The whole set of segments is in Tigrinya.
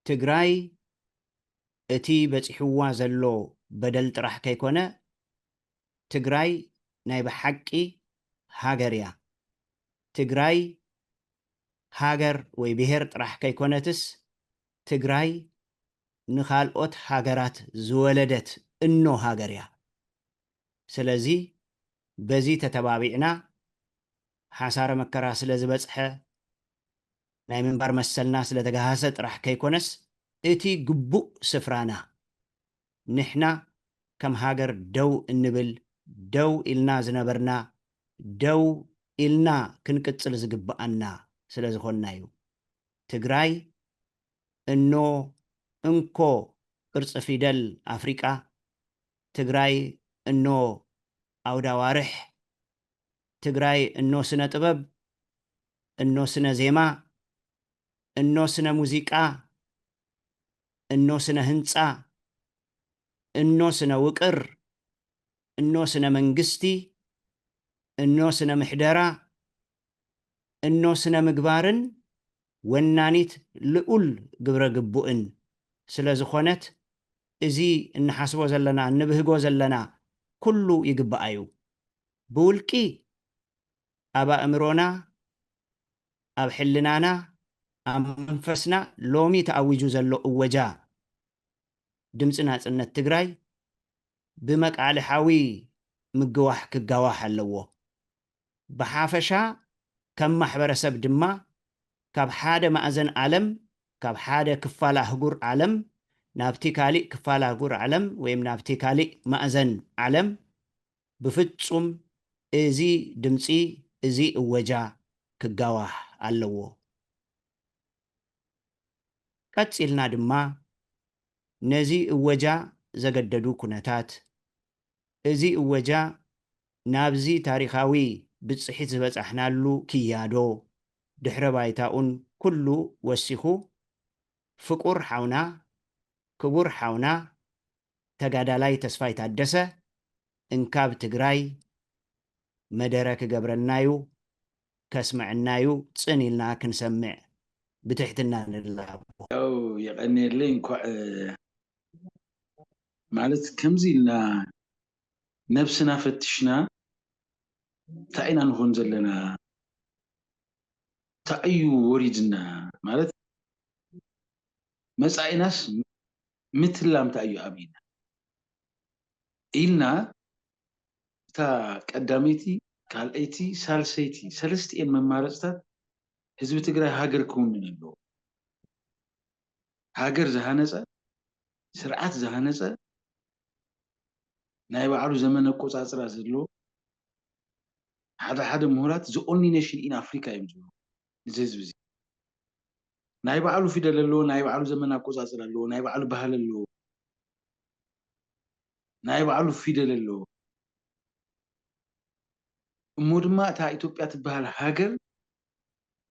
ትግራይ እቲ በፂሕዋ ዘሎ በደል ጥራሕ ከይኮነ፣ ትግራይ ናይ ብሓቂ ሃገር እያ። ትግራይ ሃገር ወይ ብሄር ጥራሕ ከይኮነትስ፣ ትግራይ ንኻልኦት ሃገራት ዝወለደት እኖ ሃገር እያ። ስለዚ በዚ ተተባቢዕና፣ ሓሳረ መከራ ስለ ዝበፅሐ፣ ናይ ምንባር መሰልና ስለ ተገሃሰ ጥራሕ ከይኮነስ፣ እቲ ግቡእ ስፍራና፣ ንሕና ከም ሃገር ደው እንብል፣ ደው ኢልና ዝነበርና፣ ደው ኢልና ክንቅጽል ዝግብኣና ስለ ዝኾንና እዩ። ትግራይ እኖ እንኮ ቅርጺ ፊደል ኣፍሪቃ፣ ትግራይ እኖ ኣውደ ኣዋርሕ፣ ትግራይ እኖ ስነ ጥበብ፣ እኖ ስነ ዜማ፣ እኖ ስነ ሙዚቃ፣ እኖ ስነ ህንጻ፣ እኖ ስነ ውቅር፣ እኖ ስነ መንግስቲ፣ እኖ ስነ ምሕደራ፣ እኖ ስነ ምግባርን ወናኒት ልኡል ግብረ ግቡእን ስለ ዝኾነት፣ እዚ እንሓስቦ ዘለና፣ እንብህጎ ዘለና ኩሉ ይግባኣ እዩ። ብውልቂ ኣብ ኣእምሮና፣ ኣብ ሕልናና፣ ኣብ መንፈስና ሎሚ ተኣዊጁ ዘሎ እወጃ ድምፂ ናፅነት ትግራይ ብመቃልሓዊ ምግዋሕ ክጋዋሕ ኣለዎ። ብሓፈሻ ከም ማሕበረሰብ ድማ ካብ ሓደ ማእዘን ዓለም፣ ካብ ሓደ ክፋል ኣህጉር ዓለም ናብቲ ካሊእ ክፋል ኣህጉር ዓለም ወይም ናብቲ ካሊእ ማእዘን ዓለም ብፍጹም እዚ ድምጺ፣ እዚ እወጃ ክጋዋሕ ኣለዎ። ቀጺልና ድማ ነዚ እወጃ ዘገደዱ ኩነታት፣ እዚ እወጃ ናብዚ ታሪኻዊ ብጽሒት ዝበጻሕናሉ ክያዶ፣ ድሕረ ባይታኡን ኩሉ ወሲኹ፣ ፍቁር ሓውና፣ ክቡር ሓውና፣ ተጋዳላይ ተስፋይ ታደሰ እንካብ ትግራይ መደረ ክገብረልናዩ፣ ከስመዐናዩ ጽን ኢልና ክንሰምዕ ብትሕትና ንላቦ። ያው የቐንየለይ። እንኳዕ ማለት ከምዚ ኢልና ነብስና ፈትሽና እንታይ ኢና ንኾን ዘለና፣ እንታይ እዩ ወሪድና ማለት መጻኢናስ ምትላም እንታይ እዩ ኣብይና ኢልና እታ ቀዳመይቲ፣ ካልኣይቲ፣ ሳልሰይቲ ሰለስቲኤን መማረፅታት ህዝቢ ትግራይ ሃገር ክውንን ኣለዎ። ሃገር ዝሃነፀ፣ ስርዓት ዝሃነፀ፣ ናይ ባዕሉ ዘመን ኣቆፃፅራ ዘለዎ፣ ሓደ ሓደ ምሁራት the only nation in Africa እዮም ዝብሉ እዚ ህዝቢ እዚ። ናይ ባዕሉ ፊደል ኣለዎ፣ ናይ ባዕሉ ዘመን ኣቆፃፅራ ኣለዎ፣ ናይ ባዕሉ ባህሊ ኣለዎ፣ ናይ ባዕሉ ፊደል ኣለዎ። እሞ ድማ እታ ኢትዮጵያ ትበሃል ሃገር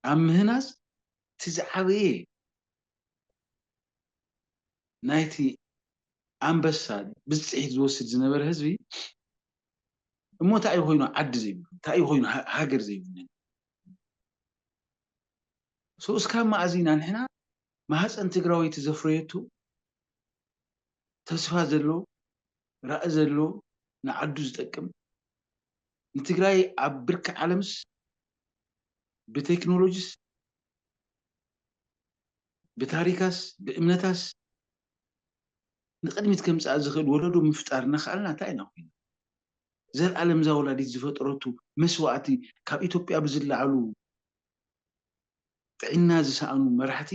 ኣብ ምህናፅ እቲ ዝዓበየ ናይቲ ኣንበሳ ብፅሒት ዝወስድ ዝነበረ ህዝቢ እሞ እንታይ እዩ ኮይኑ ዓዲ ዘይብሉ፣ እንታይ እዩ ኮይኑ ሃ- ሃገር ዘይብሉ? ሶ እስካብ መኣዚና ንሕና ማህፀን ትግራወይቲ ዘፍረየቱ ተስፋ ዘሎ ራኢ ዘሎ ንዓዱ ዝጠቅም ንትግራይ ኣብ ብርኪ ዓለምስ ብቴክኖሎጂስ ብታሪካስ ብእምነታስ ንቅድሚት ከምፅኣ ዝኽእል ወለዶ ምፍጣር እናኽኣልና እንታይ ኢና ኮይና? ዘልኣለም እዛ ወላዲት ዝፈጠረቱ መስዋእቲ ካብ ኢትዮጵያ ብዝለዓሉ ጥዕና ዝሰኣኑ መራሕቲ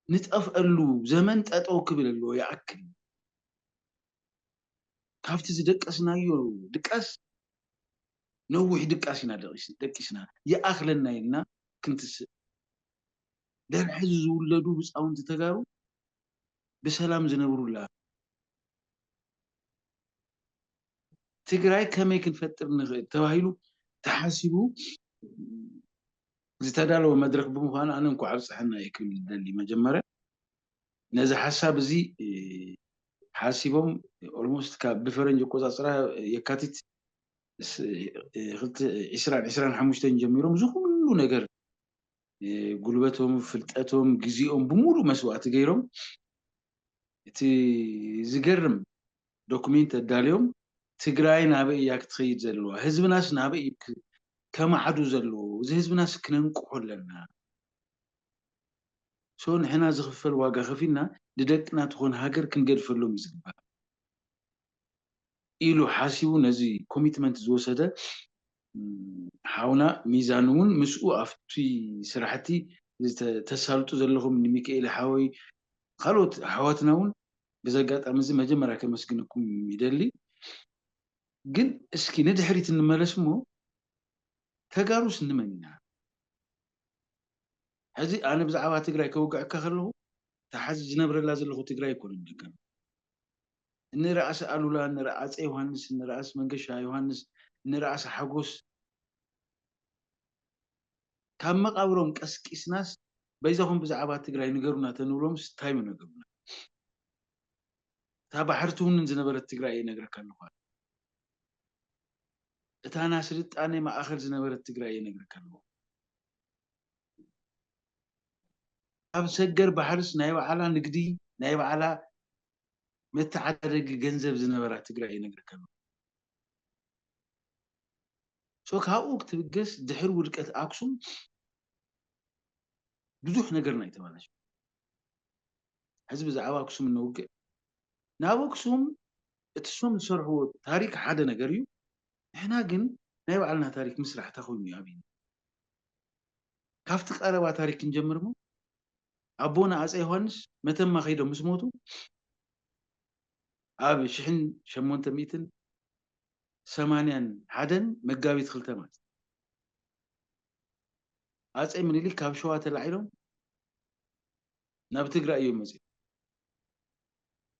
ንጠፍአሉ ዘመን ጠጠው ክብል ኣለዎ ይኣክል። ካብቲ ዝደቀስናዮ ድቃስ ነዊሕ ድቃስ ኢና ደቂስ- ደቂስና ይኣኽለና ኢልና ክንትስእ ደርሐ ዝውለዱ ህፃውንቲ ተጋሩ ብሰላም ዝነብሩላ ትግራይ ከመይ ክንፈጥር ንኽእል ተባሂሉ ተሓሲቡ ዝተዳለወ መድረክ ብምዃኑ ኣነ እንኳዕ ኣብፀሐና እየ ክብል ዝደሊ መጀመርያ ነዚ ሓሳብ እዚ ሓሲቦም ኦልሞስት ካብ ብፈረንጅ ኣቆፃፅራ የካቲት ዒስራን ዒስራን ሓሙሽተን ጀሚሮም እዚ ኩሉ ነገር ጉልበቶም፣ ፍልጠቶም፣ ግዜኦም ብሙሉእ መስዋእቲ ገይሮም እቲ ዝገርም ዶኩሜንት ኣዳልዮም ትግራይ ናበይ እያ ክትኸይድ ዘለዋ፣ ህዝብናስ ናበይ እዩ ከማዕዱ ዘለዎ፣ እዚ ህዝብናስ ክነንቅሖ ኣለና። ሶ ንሕና ዝኽፈል ዋጋ ከፊልና ንደቅና ትኾን ሃገር ክንገድፈሎም እዩ ዝግባእ ኢሉ ሓሲቡ ነዚ ኮሚትመንት ዝወሰደ ሓውና ሚዛን እውን ምስኡ ኣብቲ ስራሕቲ ተሳልጡ ዘለኹም ንሚካኤል ሓወይ ካልኦት ኣሕዋትና እውን ብዚ ኣጋጣሚ እዚ መጀመርያ ከመስግነኩም ይደሊ። ግን እስኪ ንድሕሪት እንመለስ እሞ ተጋሩስ እንመን ኢና? ሕዚ ኣነ ብዛዕባ ትግራይ ከውግዐካ ከለኹ ተሓዚ ዝነብረላ ዘለኹ ትግራይ ኣይኮነን ደቀም እንረኣስ ኣሉላ እንረኣፀ ዮሃንስ እንረኣስ መንገሻ ዮሃንስ እንረኣስ ሓጎስ ካብ መቓብሮም ቀስቂስናስ በይዛኹም ብዛዕባ ትግራይ ንገሩና ተንብሎምስ እንታይ ምነገሩና? እታ ባሕሪ ትውንን ዝነበረት ትግራይ እየ ነግረካ ኣለኹ። እታ ናይ ስልጣነ ማእኸል ዝነበረት ትግራይ እየ ነግረካ ኣለኹ። ኣብ ሰገር ባሕርስ ናይ ባዕላ ንግዲ ናይ ባዕላ መተዓዳደጊ ገንዘብ ዝነበራ ትግራይ እየ ነግረካ ኣለኹ። ሶ ካብኡ ክትብገስ ድሕሪ ውድቀት ኣክሱም ብዙሕ ነገርና እዩ ተባላሽ። ሕዚ ብዛዕባ ኣክሱም እነውግዕ ናብ ኣክሱም እቲ ሶም ዝሰርሕዎ ታሪክ ሓደ ነገር እዩ። ንሕና ግን ናይ ባዕልና ታሪክ ምስራሕ እንታይ ኮይኑ እዩ ኣብይና? ካብቲ ቀረባ ታሪክ ክንጀምር ሞ ኣቦና ኣፀ ዮሃንስ መተማ ከይዶም ምስ ሞቱ ኣብ ሽሕን ሸሞንተ ሚእትን ሰማንያን ሓደን መጋቢት ክልተ ማለት ኣፀ ምኒልክ ካብ ሸዋ ተላዒሎም ናብ ትግራይ እዮም መፅኦም።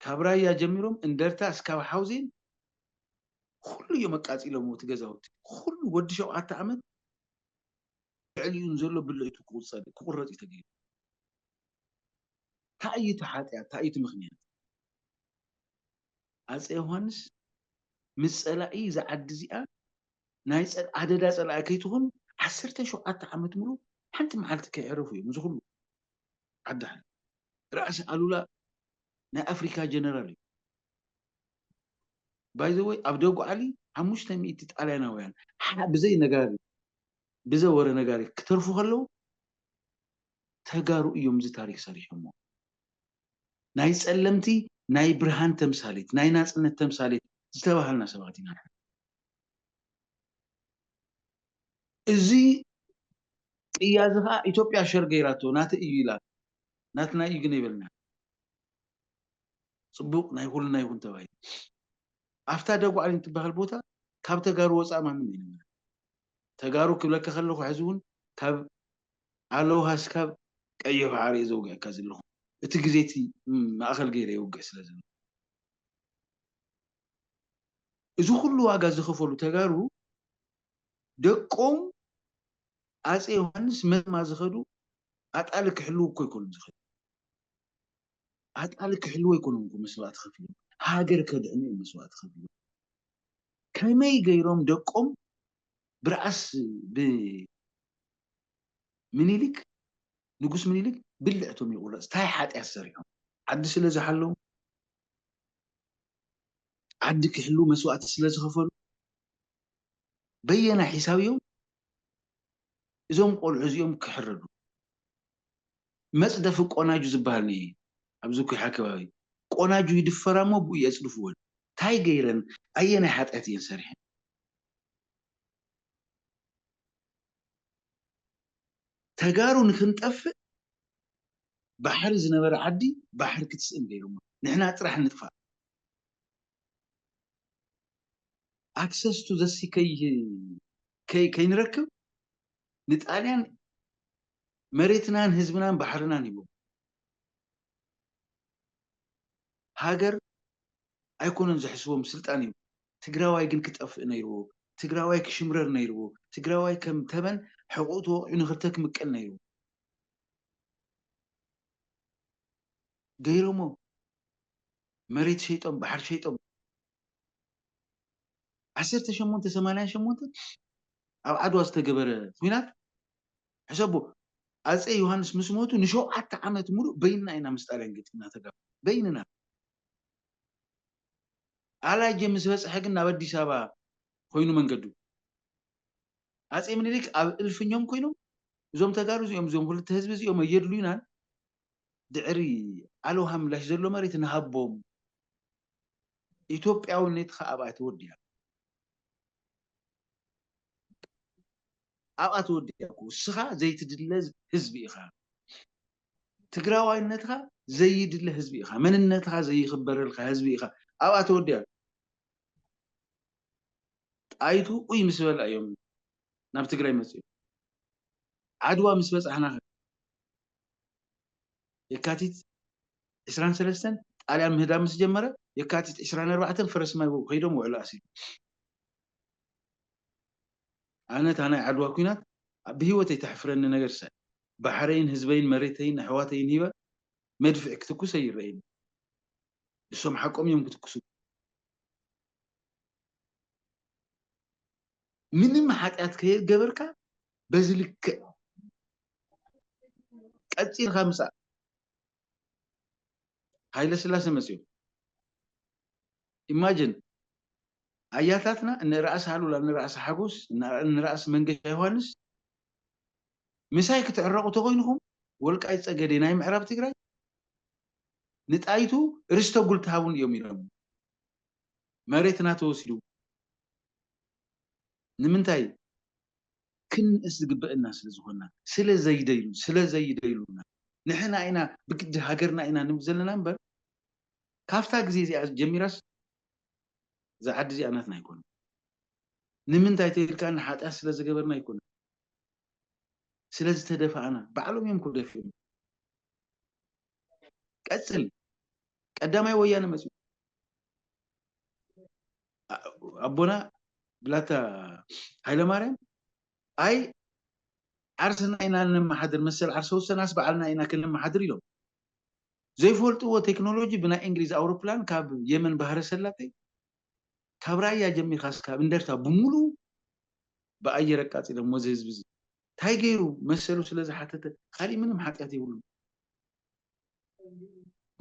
ካብ ራያ ጀሚሮም እንደርታ እስካብ ሓውዜን ኩሉ እዮም ኣቃፂሎም እቲ ገዛውቲ ኩሉ ወዲ ሸውዓተ ዓመት ልዕሊኡ ዘሎ ብልዒቱ ክቁፀር ክቁረፅ እዩ ተገይሩ። እንታይ እዩ እቲ ሓጢኣት እንታይ እዩ እቲ ምክንያት? ኣፀ ዮሃንስ ምስ ፀላኢ እዛ ዓዲ እዚኣ ናይ ኣደዳ ፀላኢ ከይትኹን ዓሰርተ ሸውዓተ ዓመት ሙሉ ሓንቲ መዓልቲ ከይዕረፉ እዮም እዚ ኩሉ ዓዲ ሓ ራእሲ ኣሉላ ናይ ኣፍሪካ ጀነራል እዩ። ባይዘወይ ኣብ ደጉዓሊ ሓሙሽተ ሚእቲ ጣልያናውያን ብዘይ ነጋሪ ብዘይ ወረ ነጋሪ ክተርፉ ከለዉ ተጋሩ እዮም እዚ ታሪክ ሰሪሖሞ። ናይ ፀለምቲ ናይ ብርሃን ተምሳሌት ናይ ናፅነት ተምሳሌት ዝተባሃልና ሰባት ኢና። እዚ ቅያ እዚ ከዓ ኢትዮጵያ ሸር ገይራቶ ናተ እዩ ኢላ ናትና እዩ ግን ይበልና ፅቡቅ ናይ ኩልና ይኹን ተባሂሉ ኣብታ ደጉዓሊ ትበሃል ቦታ ካብ ተጋሩ ወፃእ ማንም ኣይነበረ ተጋሩ ክብለካ ከለኩ ሕዚ እውን ካብ ኣለውሃ ስካብ ቀይሕ ባሕሪ እየ ዘውግዐካ ዘለኹ እቲ ግዜ እቲ ማእኸል ገይረ የውግዕ ስለ ዘሎ እዚ ኩሉ ዋጋ ዝኸፈሉ ተጋሩ ደቆም ኣፀ ዮሃንስ መማ ዝኸዱ ኣጣሊ ክሕልው እኮ ይኮኑ ዝኸዱ ኣጣሊ ክሕልው ኣይኮኑም እኮ መስዋእቲ ከፊሉ ሃገር ከድዕኑ እዮም መስዋእቲ ከፊሉ ከመይ ገይሮም ደቆም ብርዓስ ብምኒሊክ ንጉስ ምኒሊክ ብልዕቶም ይቁረፅ ታይ ሓጢኣት ሰሪሖም ዓዲ ስለ ዝሓለው ዓዲ ክሕሉ መስዋእቲ ስለ ዝኸፈሉ በየናይ ሒሳብ እዮም እዞም ቆልዑ እዚኦም ክሕረዱ መፅደፊ ቆናጁ ዝበሃል ኒ ኣብዚ ኩሓ ከባቢ ቆናጁ ይድፈራ እሞ ብኡ የፅድፍወን ታይ ገይረን ኣየናይ ሓጢኣት እየን ሰሪሐን ተጋሩ ንክንጠፍእ ባሕሪ ዝነበረ ዓዲ ባሕሪ ክትስእን ገይሮሞ ንሕና ጥራሕ ንጥፋእ access to the sea ከይንረክብ ንጣልያን መሬትናን ህዝብናን ባሕርናን ሂቦም ሃገር ኣይኮነን ዘሕስቦም ስልጣን እዩ ትግራዋይ ግን ክጠፍእ ነይርዎ ትግራዋይ ክሽምረር ነይርዎ ትግራዋይ ከም ተመን ሕቁኡ ተወቂዑ ንክልተ ክምቀል ነይርዎ ገይሮሞ መሬት ሸይጦም፣ ባሕሪ ሸይጦም። ዓሰርተ ሸሞንተ ሰማንያ ሸሞንተ ኣብ ዓድዋ ዝተገበረ ኲናት ሕሰቦ። ኣፀይ ዮሃንስ ምስ ሞቱ ንሸውዓተ ዓመት ሙሉእ በይንና ኢና ምስ ጣልያን ገጢምና ተጋሩ። በይንና። ኣላጀ ምስ በፅሐ ግን ናብ ኣዲስ ኣበባ ኮይኑ መንገዱ። ኣፀይ ምኒልክ ኣብ እልፍኞም ኮይኖም እዞም ተጋሩ እዚኦም እዞም ክልተ ህዝቢ እዚኦም ኣየድሉዩናን ድዕሪ ኣለውሃ ምላሽ ዘሎ መሬት ንሃቦም። ኢትዮጵያውነትካ ኣብኣ ተወዲኣ ኣብኣ ተወዲኣ እኮ እስኻ ዘይትድለ ህዝቢ ኢኻ። ትግራዋይነትካ ዘይድለ ህዝቢ ኢኻ። መንነትካ ዘይኽበረልካ ህዝቢ ኢኻ። ኣብኣ ተወዲኣ ጣይቱ ኡይ ምስ በላ እዮም ናብ ትግራይ መፅኡ። ዓድዋ ምስ በፃሕና የካቲት ዕስራን ሰለስተን ጣልያን ምህዳም ምስ ጀመረ የካቲት ዕስራን ኣርባዕተን ፈረስ ማይ ከይዶም ውዕሎ ኣሲሮም። ኣነ እታ ናይ ዓድዋ ኲናት ብህይወተይ ተሕፍረኒ ነገር ሰ ባሕረይን ህዝበይን መሬተይን ኣሕዋተይን ሂበ መድፍዕ ክትኩስ ኣይረእየኒ። ንሶም ሓቆም እዮም ክትኩሱ። ምንም ሓጢኣት ከየገበርካ በዚ ልክዕ ቀፂልካ ምፃእ። ሃይለ ስላሴ መፅኡ። ኢማጅን ኣያታትና እነ ራእሲ ሃሉላ እነ ራእሲ ሓጎስ እነ ራእሲ መንገሻ ዮሃንስ ምሳይ ክትዕረቑ ተኮይንኹም ወልቃይት ፀገዴ ናይ ምዕራብ ትግራይ ንጣይቱ ርስተ ጉልቲ ሃቡን እዮም ኢሎም። መሬትና ተወሲዱ ንምንታይ ክንእስ ዝግበእና ስለ ዝኾንና ስለ ዘይደይሉ ስለ ዘይደይሉና ንሕና ኢና ብግዲ ሃገርና ኢና ንብል ዘለና እምበር ካብታ ግዜ እዚኣ ጀሚራስ እዛ ዓዲ እዚኣ ናትና ኣይኮነ ንምንታይ ተልካ ንሓጢኣት ስለ ዝገበርና ኣይኮነ ስለ ዝተደፋእና ባዕሎም እዮም ክደፍኡ ቀፅል ቀዳማይ ወያነ መፅኡ ኣቦና ብላታ ሃይለማርያም ኣይ ዓርስና ኢና ነመሓድር መሰል ዓርሰ ውሰናስ በዓልና ኢና ክነመሓድር ኢሎም ዘይፈልጥዎ ቴክኖሎጂ ብናይ እንግሊዝ ኣውሮፕላን ካብ የመን ባህረ ሰላጤ ካብ ራያ ጀሚርካ እስካብ እንደርታ ብምሉ ብኣየር ኣቃፂሎም ሞዚ ህዝቢ እዚ እንታይ ገይሩ መሰሉ ስለ ዝሓተተ ካሊእ ምንም ሓጢኣት የብሉ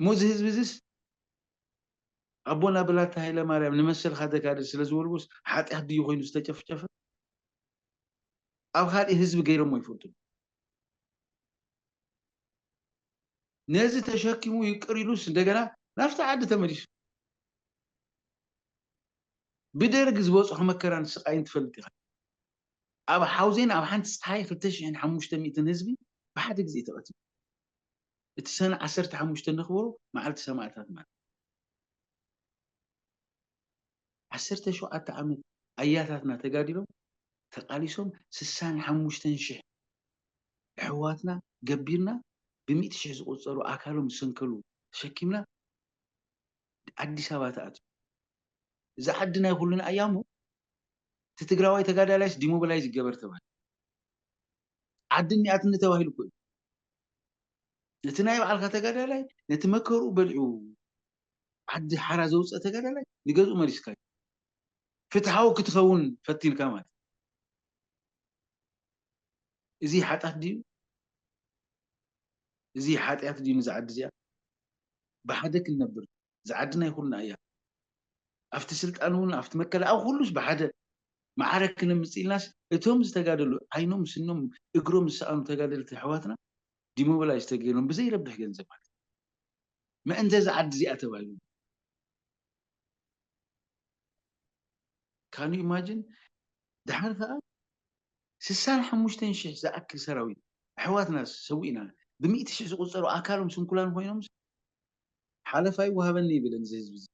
ሞዚ ህዝቢ እዚስ ኣቦና ብላታ ሃይለ ማርያም ንመሰልካ ደጋድል ስለ ዝበልዎስ ሓጢኣት ድዩ ኮይኑ ዝተጨፍጨፈ ኣብ ካልእ ህዝቢ ገይሮሞ ይፈልጡ ነዚ ተሸኪሙ ይቅር ኢሉስ እንደገና ናብቲ ዓዲ ተመሊሱ ብደርግ ዝበፅሖ መከራን ስቃይን ትፈልጥ ኢኻ ኣብ ሓውዜን ኣብ ሓንቲ ፀሓይ ክልተ ሽሕን ሓሙሽተ ሚእትን ህዝቢ ብሓደ ግዜ ተቐቲሉ እቲ ሰነ ዓሰርተ ሓሙሽተ ነኽብሮ መዓልቲ ሰማእታት ማለት ዓሰርተ ሸውዓተ ዓመት ኣያታትና ተጋዲሎም ተቃሊሶም ስሳን ሓሙሽተን ሽሕ ኣሕዋትና ገቢርና ብሚእቲ ሽሕ ዝቁፀሩ ኣካሎም ዝሰንከሉ ተሸኪምና ኣዲስ ኣበባ ተኣትዩ እዚ ዓዲ ናይ ኩልና እያ እሞ እቲ ትግራዋይ ተጋዳላይስ ዲሞቢላይዝ ይገበር ተባሂሉ ዓዲ እኒኣትኒ ተባሂሉ እኮ እዩ ነቲ ናይ ባዕልካ ተጋዳላይ ነቲ መከርኡ በሊዑ ዓዲ ሓራ ዘውፅእ ተጋዳላይ ንገዝኡ መሊስካ እዩ ፍትሓዊ ክትኸውን ፈቲንካ ማለት እዚ ሓጢኣት ድዩ እዚ ሓጢኣት ድዩ ንዛ ዓዲ እዚኣ ብሓደ ክንነብር እዛ ዓዲ ናይ ኩልና እያ ኣብቲ ስልጣን እውን ኣብቲ መከላ ኣብ ኩሉስ ብሓደ ማዕረ ክነምፅእ ኢልናስ እቶም ዝተጋደሉ ዓይኖም ስኖም እግሮም ዝሰኣኑ ተጋደልቲ ኣሕዋትና ዲሞቢላይዝ ተገይሮም ብዘይረብሕ ገንዘብ ማለት ምእንተ እዛ ዓዲ እዚኣ ተባሂሉ ካን ኢማጂን ድሓር ከዓ ስሳን ሓሙሽተን ሽሕ ዝኣክል ሰራዊት ኣሕዋትና ሰዊእና ብሚእቲ ሽሕ ዝቁፀሩ ኣካሎም ስንኩላን ኮይኖም ሓለፋ ይወሃበኒ ይብል እዚ ህዝቢ እዚ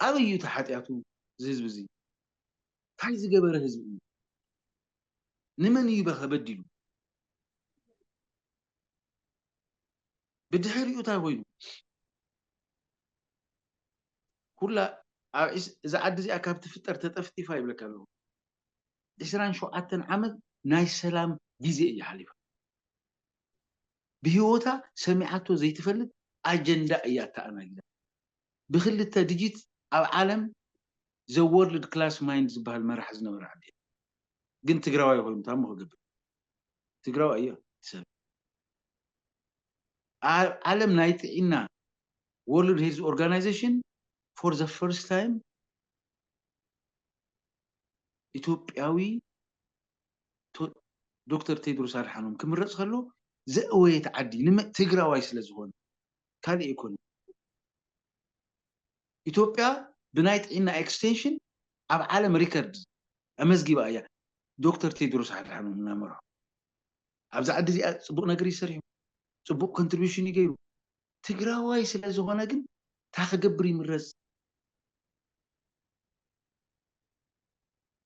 ኣበይ እዩ እቲ ሓጢኣቱ እዚ ህዝቢ እዚ እንታይ ዝገበረ ህዝቢ እዩ ንመን እዩ በኸ በዲሉ ብድሕሪኡ እንታይ ኮይኑ ኩላ ኣብ እዛ ዓዲ እዚኣ ካብ ትፍጠር ተጠፍጢፋ ይብለካ ኣለኹ ዕስራን ሸውዓተን ዓመት ናይ ሰላም ግዜ እያ ሓሊፋ ብህይወታ ሰሚዓቶ ዘይትፈልጥ ኣጀንዳ እያ ኣተኣናጊዳ ብክልተ ዲጂት ኣብ ዓለም the world class mind ዝበሃል መራሒ ዝነበረ ዓዲ እያ። ግን ትግራዋይ ኮይኑ ታሞ ክገብር ትግራዋይ እያ ትሰብ ኣብ ዓለም ናይ ጥዒና World Health Organization for the first time ኢትዮጵያዊ ዶክተር ቴድሮስ ኣድሓኖም ክምረፅ ከሎ ዘእወየት ዓዲ ትግራዋይ ስለ ዝኾነ ካልእ ኣይኮነ። ኢትዮጵያ ብናይ ጥዒና ኤክስቴንሽን ኣብ ዓለም ሪከርድ ኣመዝጊባ እያ። ዶክተር ቴድሮስ ኣድሓኖም እናመርሖ ኣብዚ ዓዲ እዚኣ ፅቡቅ ነገር ይሰሪሑ፣ ፅቡቅ ኮንትሪቢሽን ይገይሩ። ትግራዋይ ስለ ዝኾነ ግን እንታይ ክገብር ይምረፅ?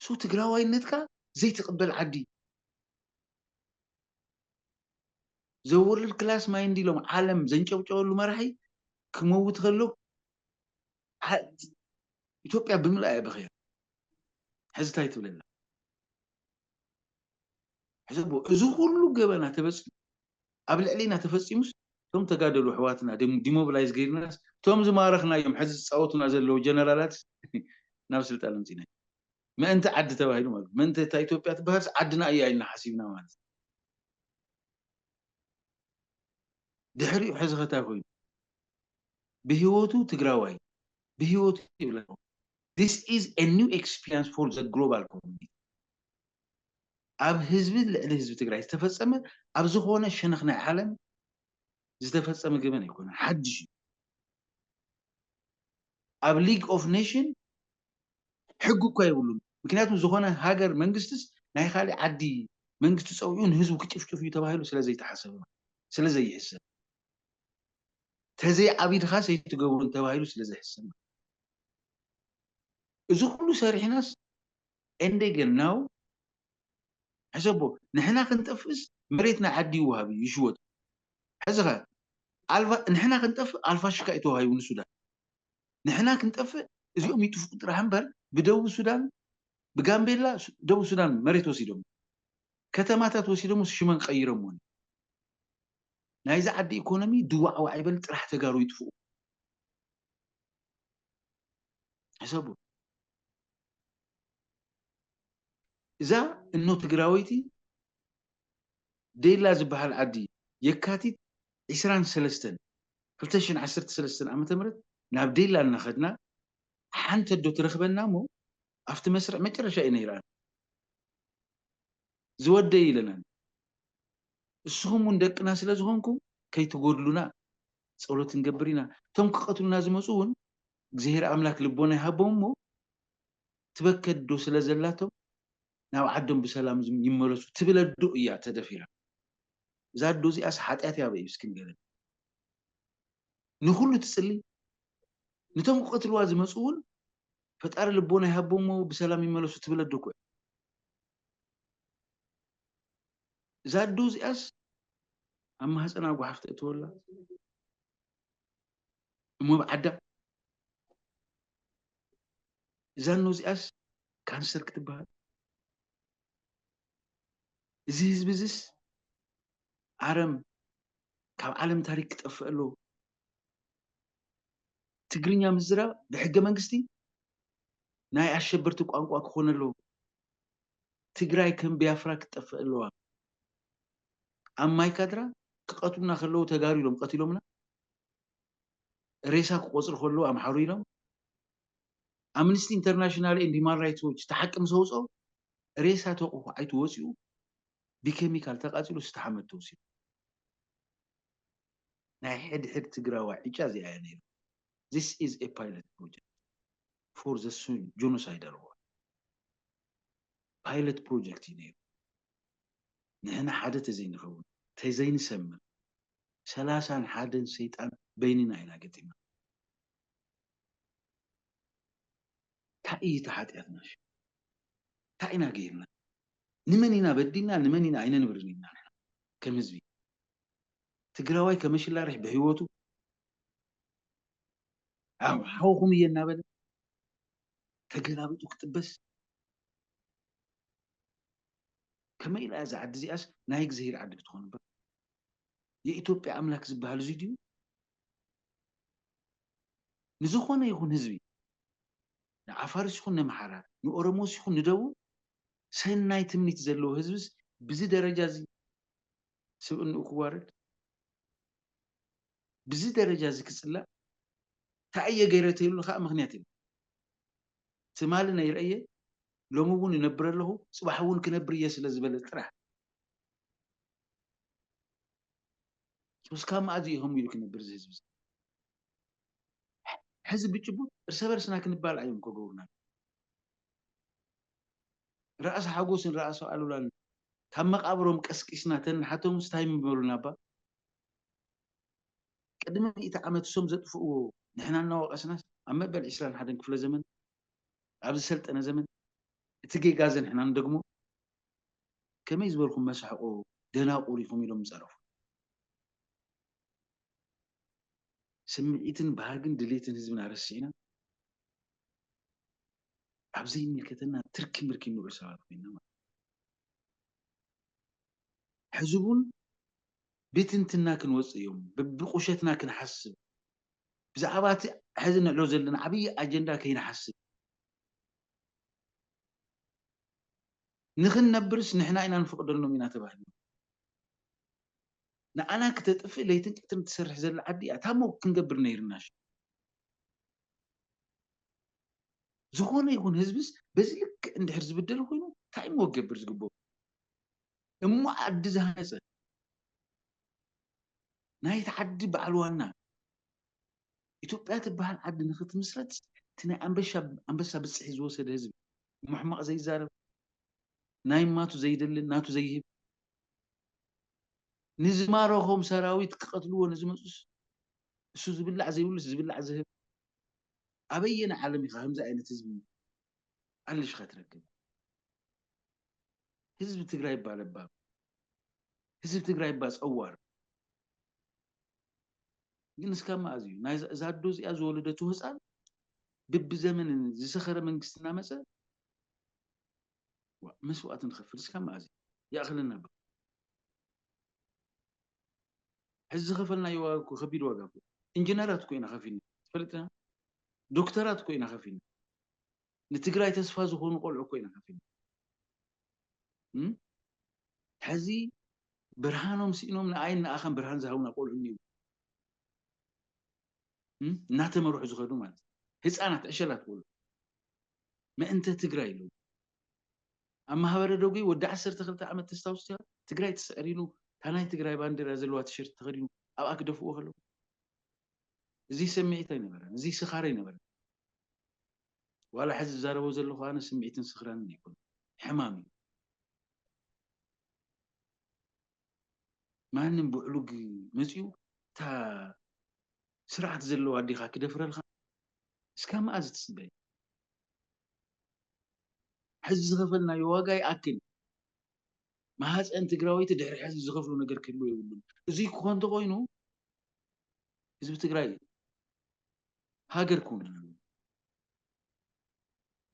ሶ ትግራዋይነትካ ዘይትቕበል ዓዲ ዘወርልድ ክላስ ማይንድ ኢሎም ዓለም ዘንጨብጨበሉ መራሒ ክመውት ከሎ ኢትዮጵያ ብምልኣ እያ በኽያ። ሕዚ እንታይ ትብለና? ሕሰቦ፣ እዚ ኩሉ ገበና ተፈፂሙ ኣብ ልዕሊና ተፈፂሙስ እቶም ተጋደሉ ኣሕዋትና ዲሞብላይዝ ገይርናስ እቶም ዝማረኽናዮም ሕዚ ዝፃወቱና ዘለዉ ጀነራላት ናብ ስልጣን ኣምፂና ምእንቲ ዓዲ ተባሂሉ ማለት ምእንቲ እታ ኢትዮጵያ ትበሃልስ ዓድና እያ ኢልና ሓሲብና ማለት ድሕሪኡ ሕዚ ኸታይ ኮይኑ ብህይወቱ ትግራዋይ ብህይወቱ ይብላ This is a new experience for the global community ኣብ ህዝቢ ልዕሊ ህዝቢ ትግራይ ዝተፈፀመ ኣብ ዝኾነ ሸነኽ ናይ ዓለም ዝተፈፀመ ገበን ኣይኮነ ሓድሽ እዩ ኣብ ሊግ ኦፍ ኔሽን ሕጊ እኳ የብሉን ምክንያቱም ዝኾነ ሃገር መንግስትስ ናይ ካሊእ ዓዲ መንግስቲ ፀዊዑ ንህዝቡ ክጭፍጭፍ እዩ ተባሂሉ ስለዘይተሓሰበ ስለዘይሕሰብ ተዘይ ዓቢድኻስ ኣይትገብሩን ተባሂሉ ስለዘይሕሰብ እዚ ኩሉ ሰሪሕናስ እንደገናው ሕሰቦ ንሕና ክንጠፍእስ መሬት ናይ ዓዲ ይወሃብ እዩ ይሽወጥ ሕዚ ኸ ንሕና ክንጠፍእ ኣልፋሽካ እዩ ተዋሂቡ ንሱዳን ንሕና ክንጠፍእ እዚኦም ይጥፍኡ ጥራሕ እምበር ብደቡብ ሱዳን ብጋምቤላ ደቡብ ሱዳን መሬት ወሲዶም ከተማታት ወሲዶም ሽመን ቀይሮምዎን ናይዚ ዓዲ ኢኮኖሚ ድዋዕዋዕ ይበል ጥራሕ ተጋሩ ይጥፍኡ ሕሰቡ እዛ እኖ ትግራወይቲ ዴላ ዝበሃል ዓዲ የካቲት ዕስራን ሰለስተን ክልተ ሽሕን ዓሰርተ ሰለስተን ዓመተ ምህረት ናብ ዴላ እናኸድና ሓንቲ ኣዶ ትረኽበና እሞ ኣብቲ መስርዕ መጨረሻ እዩ ነይራ ዝወደይ ኢለናን እስኹም እውን ደቅና ስለ ዝኾንኩም ከይትጎድሉና ጸሎት ንገብር ኢና እቶም ክቐትሉና ዝመፁ እውን እግዚኣብሔር ኣምላክ ልቦና ይሃቦም እሞ ትበከ ኣዶ ስለ ዘላቶም ናብ ዓዶም ብሰላም ይመለሱ ትብል ኣዶ እያ ተደፊራ እዛ ኣዶ እዚኣስ ሓጢኣት እያ በይ እስኪ ንገረኒ ንኹሉ ትፅሊ ንቶም ክቐትልዋ ዝመፁ እውን ፈጣሪ ልቦና ይሃቦሞ ብሰላም ይመለሱ ትብል ኣዶ እኮ እያ እዛ ኣዶ እዚኣስ ኣብ ማህፀና ጓሓፍ ተእትወላ እሞ ብዓዳ እዛ ኣኖ እዚኣስ ካንሰር ክትበሃል እዚ ህዝቢ እዚስ ኣረም ካብ ዓለም ታሪክ ክጠፍእ ኣለዎ ትግርኛ ምዝራብ ብሕገ መንግስቲ ናይ ኣሸበርቲ ቋንቋ ክኾን ኣለዎ ትግራይ ከም ቢያፍራ ክትጠፍእ ኣለዋ ኣብ ማይካድራ ክቐትሉና ከለዉ ተጋሩ ኢሎም ቀቲሎምና ሬሳ ክቆፅሩ ከለዉ ኣምሓሩ ኢሎም ኣምንስቲ ኢንተርናሽናል ኤንድ ሂማን ራይትስ ዎች እቲ ሓቂ ምስ ኣውፅኦ ሬሳ ተቑሑ ዓይቱ ወፂኡ ብኬሚካል ተቃፂሉ ዝተሓመድ ተወሲዱ ናይ ሕድሕድ ትግራዋ ዕጫ እዚኣ እያ ነይሩ this is a pilot project for the genocide ኣለዋ pilot project እዩ ነይሩ ንሕና ሓደ ተዘይንኸውን ተዘይንሰምር ሰላሳን ሓደን ሰይጣን በይንና ኢና ገጢምና እንታይ እዩ እቲ ሓጢኣትና እንታይ ኢና ገይርና ንመን ኢና በዲልና ንመን ኢና ኣይነንብርን ኢና ከም ህዝቢ ትግራዋይ ከመሽላርሕ ብህይወቱ ሓውኹም እየ እናበለ ተገላቢጡ ክጥበስ ከመይ ኢላ እዛ ዓዲ እዚኣስ ናይ እግዚኣብሔር ዓዲ ክትኾን እምበር የኢትዮጵያ ኣምላክ ዝበሃል እዚ ድዩ ንዝኾነ ይኹን ህዝቢ፣ ንዓፋርስ ይኹን ነምሓራ፣ ንኦሮሞስ ይኹን ንደቡብ፣ ሰናይ ትምኒት ዘለዎ ህዝብስ ብዚ ደረጃ እዚ ስብእንኡ ክዋረድ፣ ብዚ ደረጃ እዚ ክጽላእ እንታይ እየ ገይረ ተይብሉ ከዓ ምኽንያት የለን። ትማሊ ነይረ እየ፣ ሎሚ እውን ይነብር ኣለኹ፣ ጽባሕ እውን ክነብር እየ ስለ ዝበለ ጥራሕ። እስካብ መኣዝ እዩ ከምኡ ኢሉ ክነብር እዚ ህዝቢ እዚ? ሕዚ ብጭቡጥ እርሰ በርስና ክንባል እዮም ከገብሩና። ራእሲ ሓጎስን ራእሲ ኣሉላን ካብ መቃብሮም ቀስቂስና ተንሓቶም ስታይ ምበሉና እባ። ቅድሚ ሚእቲ ዓመት እሶም ዘጥፍእዎ ንሕና እናወቀስናስ ኣብ መበል ዕስራን ሓደን ክፍለ ዘመን፣ ኣብ ዝሰልጠነ ዘመን፣ እቲ ጌጋ እዚ ንሕና ንደግሞ። ከመይ ዝበልኩም መሳሕቆ ደናቁር ኢኹም ኢሎም ምጸረፉ። ስምዒትን ባህግን ድሌትን ህዝብና ረሲዕና፣ ኣብ ዘይምልከተና ትርኪ ምርኪ ንውዕል ሰባት ኮይና ማለት እዩ። ሕዚ እውን ብትንትና ክንወፅእ እዮም፣ ብቁሸትና ክንሓስብ፣ ብዛዕባ እቲ ሕዚ ንዕሎ ዘለና ዓብዪ ኣጀንዳ ከይንሓስብ፣ ንኽንነብርስ ንሕና ኢና ንፈቕደሎም ኢና ተባሂሉ። ንኣና ክተጥፍእ ለይትን ቀትርን ትሰርሕ ዘላ ዓዲ እያ። ታሞ ክንገብር ነይርና። ዝኾነ ይኹን ህዝብስ በዚ ልክዕ እንድሕር ዝብደል ኮይኑ እንታይ እሞ ክገብር ዝግብኦ? እሞ ዓዲ ዝሃነፀ ናይቲ ዓዲ በዓል ዋና ኢትዮጵያ ትበሃል ዓዲ ንክትምስረት እቲ ናይ ኣንበሻ ኣንበሳ ብፅሒ ዝወሰደ ህዝቢ፣ እሞ ሕማቕ ዘይዛረብ፣ ናይ ማቱ ዘይደልን ናቱ ዘይህብ፣ ንዝማረኾም ሰራዊት ክቐትልዎ ንዝመፁስ እሱ ዝብላዕ ዘይብሉስ ዝብላዕ ዝህብ፣ ኣበየነ ዓለም ኢኻ ከምዚ ዓይነት ህዝቢ ኣልሽኻ ትረክብ? ህዝቢ ትግራይ እባ ለባም፣ ህዝቢ ትግራይ እባ ፀዋር። ግን እስካብ መኣዝ እዩ ናይ እዛ ኣዶ እዚኣ ዝወለደቱ ህፃን ብብዘመን ዝሰኸረ መንግስቲ እናመፀ መስዋእቲ ንኸፍል? እስካብ መኣዝ ይኣኽለና? ሕዚ ዝኸፈልናዮ ዋጋ እኮ ከቢድ ዋጋ እኮ። ኢንጂነራት እኮ ኢና ከፊልና፣ ትፈልጥ ኢና? ዶክተራት እኮ ኢና ከፊልና። ንትግራይ ተስፋ ዝኾኑ ቆልዑ እኮ ኢና ከፊልና። እም? ሕዚ ብርሃኖም ስኢኖም ንኣይን ንኣኻን ብርሃን ዝሃቡና ቆልዑ እኒው። እም? እናተመርሑ ዝኸዱ ማለት እዩ። ህፃናት፣ ዕሸላት ቆልዑ። ምእንተ ትግራይ ኢሉ ኣብ ማህበረ ደጉ ወዲ ዓሰርተ ክልተ ዓመት ተስታውስ ትያ? ትግራይ ትስዕር ኢሉ እታ ናይ ትግራይ ባንዲራ ዘለዋ ቲሸርት ተኸዲኑ ኣብኣ ክደፍእዎ ከለዉ፣ እዚ ስምዒት ኣይነበረን፣ እዚ ስኻር ኣይነበረን። ዋላ ሕዚ ዝዛረቦ ዘለኹ ኣነ ስምዒትን ስኽራንን ኣይኮነን፣ ሕማም እዩ። ማንም ብዕሉግ መፂኡ እታ ስርዓት ዘለዋ ኣዴኻ ክደፍረልካ እስካብ መኣዝ ትፅበይ? ሕዚ ዝኸፈልናዮ ዋጋ ይኣክል። ማህፀን ትግራወይቲ ድሕሪ ሕዚ ዝኸፍሎ ነገር ክህልዎ የብሉን። እዚ ክኾን እንተኾይኑ ህዝቢ ትግራይ ሃገር ክውን ኣለዎ።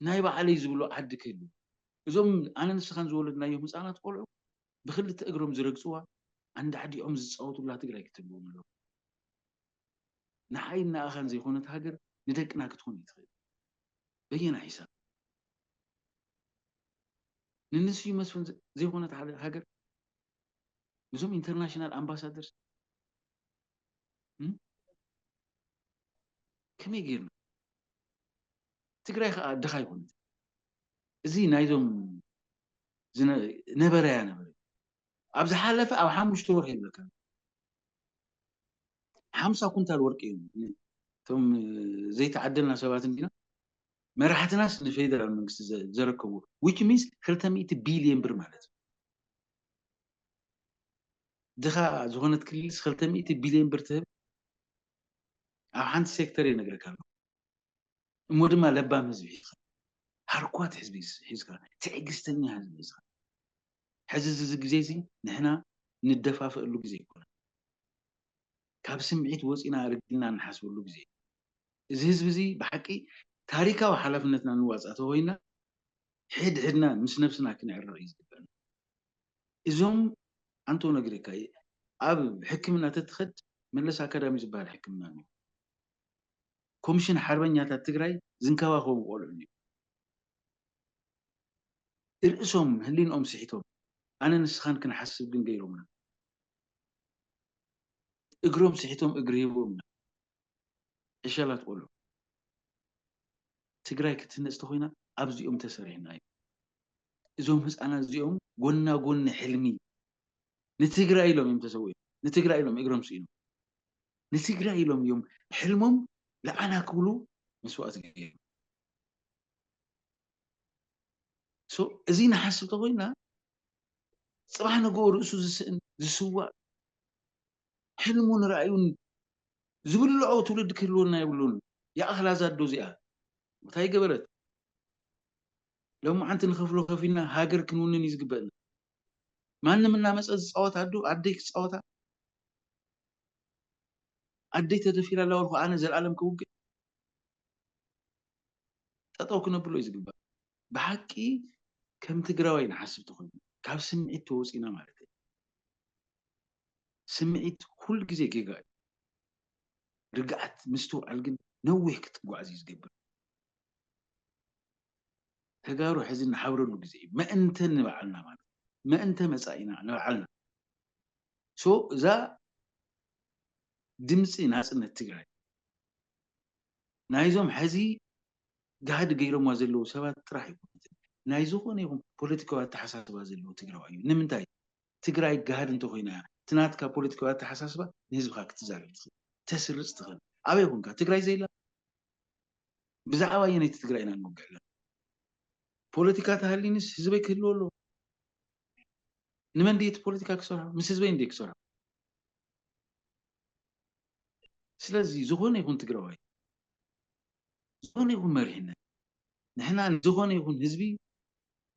ናይ ባዕለይ ዝብሎ ዓዲ ክህሉ፣ እዞም ኣነ ንስኻን ዝወለድናዮም ህፃናት ቆልዑ ብክልተ እግሮም ዝረግፅዋ፣ ኣንዳዕዲዖም ዝፃወቱላ ትግራይ ክትህልዎም ኣለዎ። ንዓይ ንኣኻን ዘይኮነት ሃገር ንደቅና ክትኮን ይትኽእል። በየና ሒሳብ? ንንስዩ መስፍን ዘይኮነት ሃገር፣ እዞም ኢንተርናሽናል ኣምባሳደርስ ከመይ ጌርና? ትግራይ ከዓ ድኻ ይኮነት። እዚ ናይዞም ነበረያ ነበረ። ኣብ ዝሓለፈ ኣብ ሓሙሽተ ወርሒ ይብለካ ሓምሳ ኩንታል ወርቂ እዮም። እቶም ዘይተዓደልና ሰባት እንዲና፣ መራሕትናስ ንፌደራል መንግስቲ ዘረከቡ፣ which means ክልተ ሚእቲ ቢልዮን ብር ማለት እዩ። ድኻ ዝኾነት ክልልስ ክልተ ሚእቲ ቢልዮን ብር ትህብ? ኣብ ሓንቲ ሴክተር ይነግረካ ኣለኹ። እሞ ድማ ለባም ህዝቢ ሒዝካ፣ ሃርኳት ህዝቢ ሒዝካ፣ ትዕግስተኛ ህዝቢ ሒዝካ፣ ሕዚ እዚ ግዜ እዚ ንሕና ንደፋፈአሉ ግዜ ኣይኮነን። ካብ ስምዒት ወፂና ርግና እንሓስበሉ ግዜ እዩ። እዚ ህዝቢ እዚ ብሓቂ ታሪካዊ ሓላፍነትና ንዋፃ ተኮይና ሕድ ሕድና ምስ ነብስና ክነዕርቕ እዩ ዝግበአና። እዞም ኣንቶ ነግሪካ ኣብ ሕክምና ተትኸድ መለስ ኣካዳሚ ዝበሃል ሕክምና ኣሎ። ኮሚሽን ሓርበኛታት ትግራይ ዝንከባኸቡ ቆልዑ እዮም። ርእሶም ህሊንኦም ስሒቶም ኣነ ንስኻን ክንሓስብ ግን ገይሮምና። እግሮም ስሒቶም እግሪ ሂቦምና። ዕሸላት ቆልዑ። ትግራይ ክትህነፅ ተኾይና ኣብዚኦም ተሰሪሕና እዩ። እዞም ህፃናት እዚኦም ጎና ጎኒ ሕልሚ ንትግራይ ኢሎም እዮም ተሰዊኦም። ንትግራይ ኢሎም እግሮም ስኢኖም። ንትግራይ ኢሎም እዮም ሕልሞም ለዓና ክብሉ መስዋእቲ ገይሮም። So እዚ ንሓስብ ተኾይና ፅባሕ ንግሆ ርእሱ ዝስእን ዝስዋእ ሕልሙን ራእዩን ዝብልዖ ትውልዲ ክህልወና የብሉን። ይኣኽላ እዛ ኣዶ እዚኣ እንታይ ገበረት? ሎማዓንቲ ንኸፍሎ ከፊልና ሃገር ክንውንን እዩ ዝግበእና። ማንም እናመፀ ዝፃወት ኣዶ ኣደይ ክፃወታ ኣደይ ተደፊራ ኣላ ወልኩ ኣነ ዘልኣለም ክውግእ ጠጠው ክነብሎ እዩ ዝግባእ። ብሓቂ ከም ትግራዋይ ንሓስብ ተኾይኑ ካብ ስምዒት ተወፂና ማለት እዩ። ስምዒት ኩል ግዜ ጌጋ እዩ። ርግኣት ምስትውዓል ግን ነዊሕ ክትጓዓዝ እዩ ዝገብር። ተጋሩ ሕዚ ንሓብረሉ ግዜ እዩ። መእንተ ንባዕልና ማለት መእንተ መፃኢና ንባዕልና። So እዛ ድምፂ ናፅነት ትግራይ ናይዞም ሕዚ ጋህዲ ገይሮምዋ ዘለዉ ሰባት ጥራሕ ይኮነትን ናይ ዝኾነ ይኹን ፖለቲካዊ ኣተሓሳስባ ዘለዎ ትግራዋይ እዩ። ንምንታይ ትግራይ ጋህዲ እንተኮይና እያ እቲ ናትካ ፖለቲካዊ ኣተሓሳስባ ንህዝብካ ክትዛረብ ትኽእል ተስርፅ ትኽእል ኣበይ ኮንካ ትግራይ ዘይላ ብዛዕባ ኣየነይቲ ትግራይ ኢና ንወግዕ ኣለና? ፖለቲካ ተሃልዩንስ ህዝበይ ክህልዎ ኣለዎ። ንመን ድየ እቲ ፖለቲካ ክሰርሖ? ምስ ህዝበይ እንድየ ክሰርሖ። ስለዚ ዝኾነ ይኹን ትግራዋይ ዝኾነ ይኹን መሪሕነት ንሕና ንዝኾነ ይኹን ህዝቢ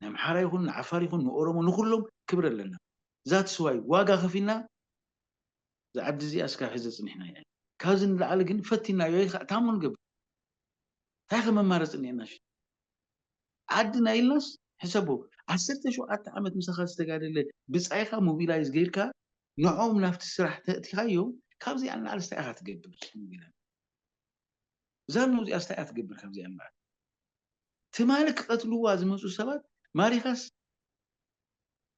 ንኣምሓራ ይኹን ንዓፋር ይኹን ንኦሮሞ ንኩሎም ክብሪ ኣለና። That's why ዋጋ ከፊልና እዛ ዓዲ እዚኣ እስካብ ሕዚ ኣፅኒሕናያ ኢና። ካብዚ ንላዕሊ ግን ፈቲናዮ ኢኻ እታሞ ንገብር እንታይ ከ መማረፂ እኒአና? ዓድና ኢልናስ ሕሰቦ ዓሰርተ ሸውዓተ ዓመት ምሳኻ ዝተጋደለ ብፃይኻ ሞቢላይዝ ገይርካ ንዕኦም ናብቲ ስራሕ ተእቲኻዮም ካብዚኣ ንላዕሊ እንታይ ኢኻ ትገብር? ሞቢላይዝ እዛ ኖ እዚኣ እንታይ እያ ትገብር? ካብዚኣ ንላዕሊ ትማሊ ክቐትልዋ ዝመፁ ሰባት ማሪኻስ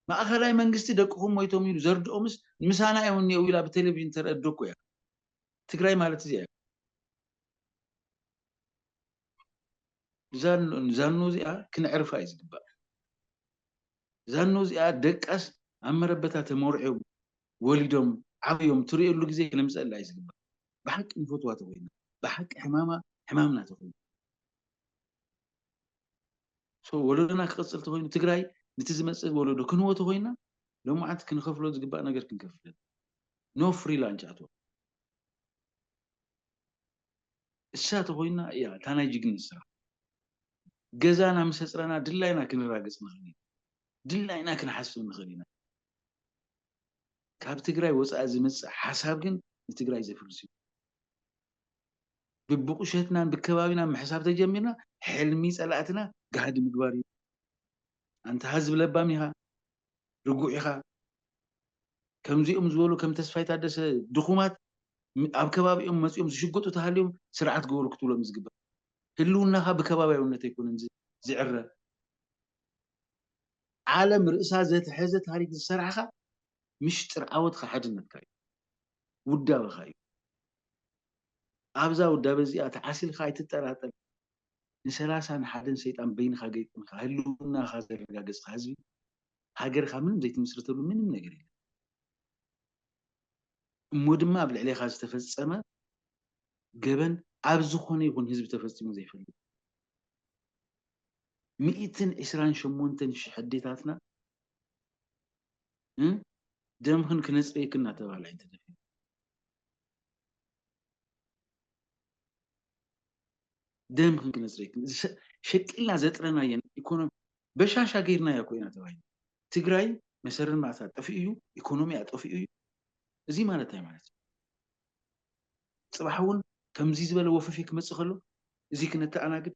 ማእኸላይ መንግስቲ ደቅኹም ሞይቶም ኢሉ ዘርድኦምስ ምሳና እዮም እኒአው ኢላ ብቴሌቪዥን ተረድኦ እኮ እያ። ትግራይ ማለት እዚኣ እያ። ዛኖ እዚኣ ክነዕርፋ እዩ ዝግባእ። ዛኖ እዚኣ ደቃስ ኣብ መረበታ ተመርዕዮም ወሊዶም ዓብዮም ትርእየሉ ግዜ ክነምፀላ እዩ ዝግባእ። ብሓቂ ንፈትዋ ተኮይና ብሓቂ ሕማማ ሕማምና ተኮይኑ ወለዶና ክቐፅል ተኮይኑ ትግራይ ንቲ ዝመፅእ ወለዶ ክንወ ተኮይና ሎማዓንቲ ክንከፍሎ ዝግባእ ነገር ክንከፍል no free lunch ኣትዋ እሳ ተኮይና እያ እታ ናይ ጅግኒ ስራሕ ገዛና ምስ ኣፅረና ድላይና ክንራገፅ ንኽእል ኢና ድላይና ክንሓስብ ንኽእል ኢና ካብ ትግራይ ወፃኢ ዝመፅእ ሓሳብ ግን ንትግራይ ዘፍርስ እዩ ብብቁሸትናን ብከባቢና ምሕሳብ ተጀሚርና ሕልሚ ፀላእትና ጋህዲ ምግባር እዩ ኣንታ ህዝቢ ለባም ኢኻ ርጉዕ ኢኻ ከምዚኦም ዝበሉ ከም ተስፋይ ታደሰ ድኹማት ኣብ ከባቢኦም መፂኦም ዝሽገጡ ተሃልዮም ስርዓት ግበሩ ክትብሎም ዝግበር ህልውናኻ ብከባቢያውነት ኣይኮነን ዝዕረ ዓለም ርእሳ ዘተሐዘ ታሪክ ዝሰራሕኻ ምሽጥር ዓወትካ ሓድነትካ እዩ ውዳበኻ እዩ ኣብዛ ውዳበ እዚኣ ተዓሲልካ ኣይትጠራጠር ንሰላሳን ሓደን ሰይጣን በይንኻ ገይጥምካ ህልውናኻ ዘረጋገፅካ ህዝቢ ሃገርካ ምንም ዘይትምስርተሉ ምንም ነገር የለን እሞ ድማ ኣብ ልዕሌኻ ዝተፈፀመ ገበን ኣብ ዝኾነ ይኹን ህዝቢ ተፈፂሙ ዘይፈልጥ ሚእትን ዕስራን ሸሞንተን ሽሕ ኣዴታትና ደምህን ክነፅረየክን እናተባህላ እየን ተደፊረን ደምህን ክነፅረየክን ሸቂልና ዘጥረናየን ኢኮኖሚ በሻሻ ገይርናያ ኮይና ተባሂሉ ትግራይ መሰረን ማእሳ ጠፊኡ እዩ ኢኮኖሚያ ጠፊኡ እዩ እዚ ማለት እንታይ ማለት እዩ ፅባሕ እውን ከምዚ ዝበለ ወፈፌ ክመፅእ ከሎ እዚ ክነተኣናግድ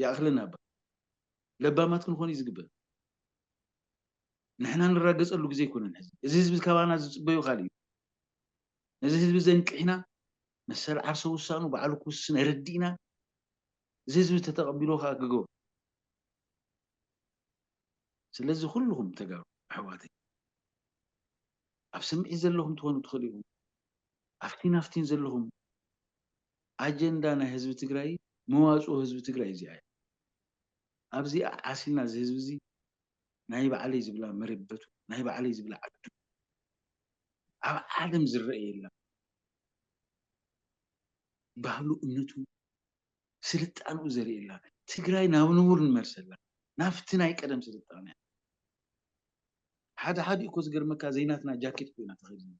ይኣኽለና እባ ለባማት ክንኾን እዩ ዝግበእ ንሕና ንራገፀሉ ግዜ ኣይኮነን ሕዚ እዚ ህዝቢ ካባና ዝፅበዩ ካልእ እዩ ነዚ ህዝቢ ዘንቅሕና መሰል ዓርሰ ውሳኑ ባዕሉ ክውስን ኣረዲእና፣ እዚ ህዝቢ ተተቐቢሎ ከዓ ክገብሮ። ስለዚ ኩልኹም ተጋሩ ኣሕዋተይ፣ ኣብ ስምዒት ዘለኹም ትኾኑ ትኽእሉ ኢኹም። ኣብቲን ኣብቲን ዘለኹም ኣጀንዳ ናይ ህዝቢ ትግራይ፣ መዋፅኦ ህዝቢ ትግራይ እዚኣ እያ። ኣብዚኣ ዓሲልና እዚ ህዝቢ እዚ ናይ ባዕለይ ዝብላ መረበቱ፣ ናይ ባዕለይ ዝብላ ዓዱ ኣብ ዓለም ዝረአ የላ። ባህሉ፣ እምነቱ፣ ስልጣንኡ ዘርእየላ፣ ትግራይ ናብ ንቡር ንመልሰላ፣ ናብቲ ናይ ቀደም ስልጣነ። ሓደ ሓደ እኮ ዝገርመካ ዘይናትና ጃኬት ኮይና ተኸዲና።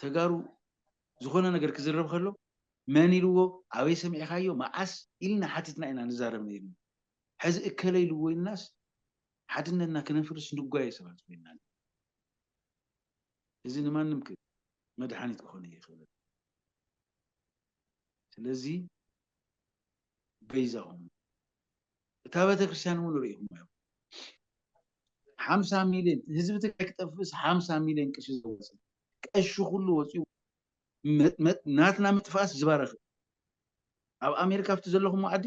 ተጋሩ ዝኾነ ነገር ክዝረብ ከሎ መን ኢልዎ፣ ኣበይ ሰሚዕካዮ፣ መዓስ ኢልና ሓቲትና ኢና ንዛረብ ነይርና። ሕዚ እከለ ኢልዎ ኢልናስ ሓድነትና ክነፍርስ ንጓየ ሰባት ኮይና። እዚ ንማንም ክ-፣ መድሓኒት ክኾን ይኽእል። ስለዚ በይዛኹም እታ ቤተክርስትያን እውን ርኢኹም እዮም። ሓምሳ ሚሊዮን ህዝቢ ትግራይ ክጠፍእስ ሓምሳ ሚሊዮን ቅርሺ ዘወፅእ ቀሺ ኩሉ ወፂኡ መ-፣ መ-፣ ናትና ምጥፋእስ ዝባረኽ። ኣብ ኣሜሪካ ኣብቲ ዘለኹም ዓዲ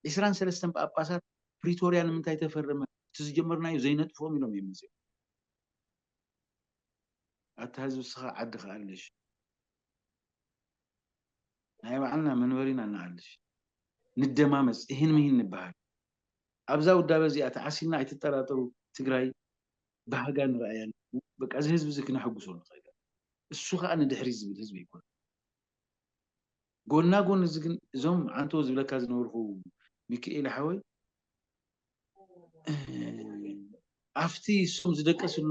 ዒስራን ሰለስተን ጳጳሳት ፕሪቶርያ ንምንታይ ተፈረመ? እቲ ዝጀመርናዮ ዘይነጥፍኦም ኢሎም እዮም መፅኦም። ኣታ ህዝቢ እስኻ ዓዲ ከኣልሽ፣ ናይ ባዕልና መንበሪና እናኣልሽ፣ ንደማመፅ፣ እሂን ምሂን ንበሃል። ኣብዛ ውዳበ እዚኣ ተዓሲልና ኣይትጠራጠሩ። ትግራይ ባህጋ ንረኣያ። በቃ እዚ ህዝቢ እዚ ክነሐጉሶ ንኽእል። እሱ ከዓ ንድሕሪት ዝብል ህዝቢ ኣይኮነ። ጎና ጎን እዚ ግን እዞም ዓንቶ ዝብለካ ዝነበርኩ ሚካኤል ሓወይ፣ ኣብቲ እሶም ዝደቀስሉ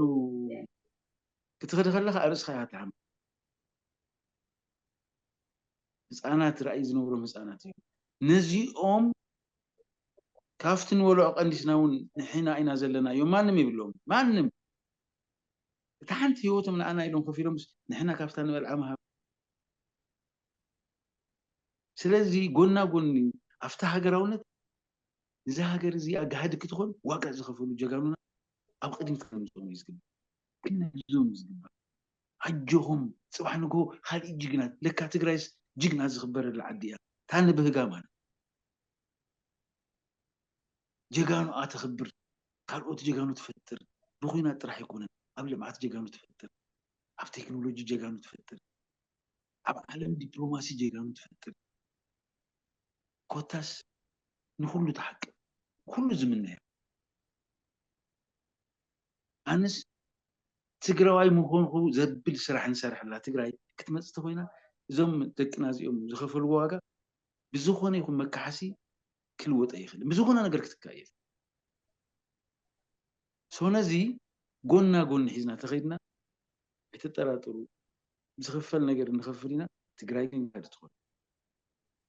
ክትኸዲ ከለኻ ኣብ ርእስኻ ኢኻ ትሓምም። ህፃናት ራእይ ዝነብሮም ህፃናት እዮም። ነዚኦም ካብቲ ንበልዖ ቀንዲስና እውን ንሕና ኢና ዘለና እዮም። ማንም የብሎም። ማንም። እታ ሓንቲ ህይወቶም ንኣና ኢሎም ከፊሎምስ ንሕና ካብታ ንበልዓ ምሃብ። ስለዚ ጎና ጎኒ ኣብታ ሃገራውነት እዛ ሃገር እዚኣ ጋህዲ ክትኾን ዋጋ ዝኸፈሉ ጀጋኑና ኣብ ቅድሚት ክነምፅኦም እዩ ዝግባእ። ክነግዞም እዩ ዝግባእ። ኣጆኹም፣ ፅባሕ ንግሆ ካልእ ጅግና፣ ለካ ትግራይስ ጅግና ዝኽበረላ ዓዲ እያ። እታ ንብህጋ ማለት ጀጋኑኣ ተኽብር፣ ካልኦት ጀጋኑ ትፈጥር፣ ብኹናት ጥራሕ ኣይኮነን፣ ኣብ ልምዓት ጀጋኑ ትፈጥር፣ ኣብ ቴክኖሎጂ ጀጋኑ ትፈጥር፣ ኣብ ዓለም ዲፕሎማሲ ጀጋኑ ትፈጥር። ኮታስ ንኹሉ ትሓቅብ፣ ኩሉ ዝምነዮ። ኣነስ ትግራዋይ ምኾንኩ ዘብል ስራሕ ንሰርሐላ ትግራይ ክትመፅእ ተኾይና፣ እዞም ደቅና እዚኦም ዝኸፈልዎ ዋጋ ብዝኾነ ይኹን መካሓሲ ክልወጥ ኣይኽእልን። ብዝኾነ ነገር ክትካእ ኣይኽእልን። ሶ ነዚ ጎና ጎኒ ሒዝና ተኸይድና ኣይትጠራጠሩ፣ ዝኽፈል ነገር ንኸፍል ኢና። ትግራይ ግን ጋህዲ ትኾን።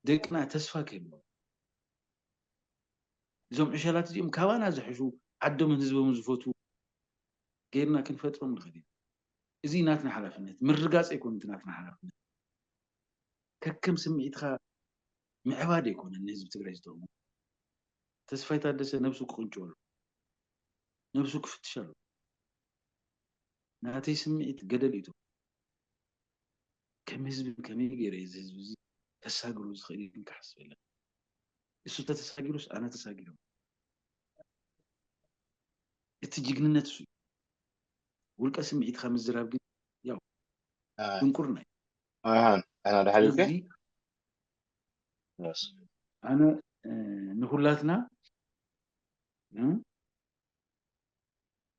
ደቅና ተስፋ ክህልዎም። እዞም ዕሸላት እዚኦም ካባና ዝሕሹ ዓዶምን ህዝቦምን ዝፈትዉ ገይርና ክንፈጥሮም ንኽእል ኢና። እዚ ናትና ሓላፍነት፣ ምርጋፅ ኣይኮነን እቲ ናትና ሓላፍነት። ከከም ስምዒትካ ምዕባድ ኣይኮነን ንህዝቢ ትግራይ ዝጠቕሞ። ተስፋይ ታደሰ ነብሱ ክቕንጭ ኣሎ፣ ነብሱ ክፍትሽ ኣሎ። ናተይ ስምዒት ገደል እዩ። ከም ህዝቢ ከመይ ገይረ እዚ ህዝቢ እዚ ከሳግሮ ዝኽእል ኢልኩም ክሓስብ የለን። እሱ ተተሳጊሩስ ኣነ ተሳጊሮም። እቲ ጅግንነት እሱ እዩ። ውልቀ ስምዒትካ ምዝራብ ግን ያው ድንቁርና እዩ። ኣሃን ኣና ድሓር ይከ ስለዚ ኣነ ንኹላትና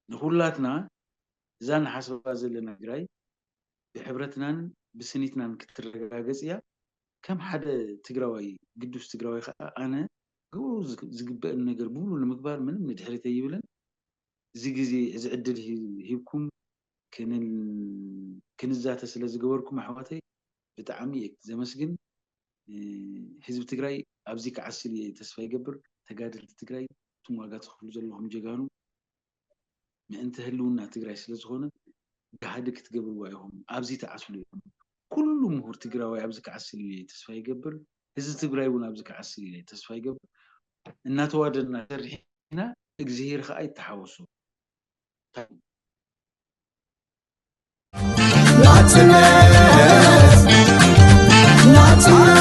ንኹላትና እዛ ንሓስባ ዘለና ትግራይ ብሕብረትናን ብስኒትናን ክትረጋገፅ እያ። ከም ሓደ ትግራዋይ ግዱስ ትግራዋይ ከዓ ኣነ ግብሩ ዝግበእን ነገር ብሙሉ ንምግባር ምንም ንድሕሪት ኣይብልን። እዚ ግዜ እዚ ዕድል ሂብኩም ክንዛተ ስለ ዝገበርኩም ኣሕዋተይ ብጣዕሚ እየ ዘመስግን። ህዝቢ ትግራይ ኣብዚ ክዓስል እየ ተስፋ ይገብር። ተጋደልቲ ትግራይ እቱም ዋጋ ትኸፍሉ ዘለኹም ጀጋኑ ምእንቲ ህልውና ትግራይ ስለ ዝኾነ ጋህዲ ክትገብርዋ ኢኹም። ኣብዚ ትዓስሉ ኢኹም። ኩሉ ምሁር ትግራዋይ ኣብዚ ክዓስል እየ ተስፋ ይገብር። ህዝቢ ትግራይ እውን ኣብዚ ክዓስል እየ ተስፋ ይገብር። እናተዋደድና ሰሪሕና እግዚኣብሔር ከዓ ይተሓወሶ። ናጽነት Time